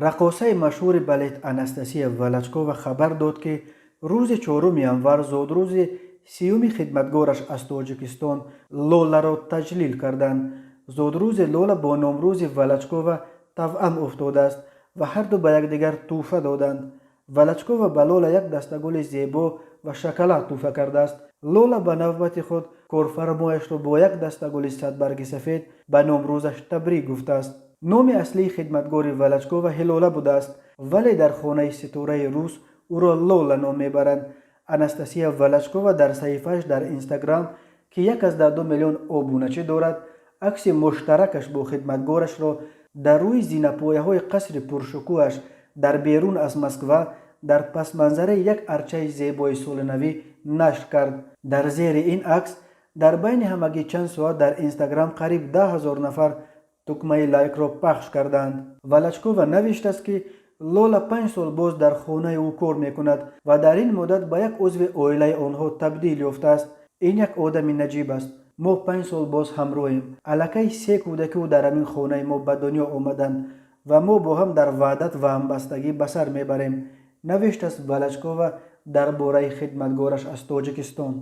Раққосаи машҳури балет Анастасия Волочкова хабар дод, ки рӯзи 4 январ зодрӯзи 30-уми хидматгораш аз Тоҷикистон Лоларо таҷлил карданд. Зодрӯзи Лола бо номрӯзи Волочкова тавъам уфтодааст ва ҳарду ба якдигар тӯҳфа доданд. Волочкова ба Лола як дастагули зебо ва шоколад тӯҳфа кардааст. Лола ба навбати худ корфармояшро бо як дастагули садбарги сафед ба номрӯзаш табрик гуфтааст. Номи аслии хидматгори Волочкова Ҳилола будааст, вале дар хонаи ситораи рус ӯро Лола ном мебаранд. Анастасия Волочкова дар саҳифааш дар Инстаграм, ки 1,2 миллион обуначӣ дорад, акси муштаракаш бо хидматгорашро дар рӯи зинапояҳои қасри пуршукӯҳаш дар берун аз Москва дар пасманзараи як арчаи зебои солинавӣ нашр кард. Дар зери ин акс дар байни ҳамагӣ чанд соат дар Инстаграм қариб 10 000 нафар тукмаи лайкро пахш карданд. Волочкова навиштааст, ки Лола 5 сол боз дар хонаи ӯ кор мекунад ва дар ин муддат ба як узви оилаи онҳо табдил ёфтааст. «Ин як одами наҷиб аст. Мо 5 сол боз ҳамроҳем. Аллакай се кӯдаки ӯ дар ҳамин хонаи мо ба дунё омаданд ва мо бо ҳам дар ваҳдат ва ҳамбастагӣ ба сар мебарем», навиштааст Волочкова дар бораи хидматгораш аз Тоҷикистон.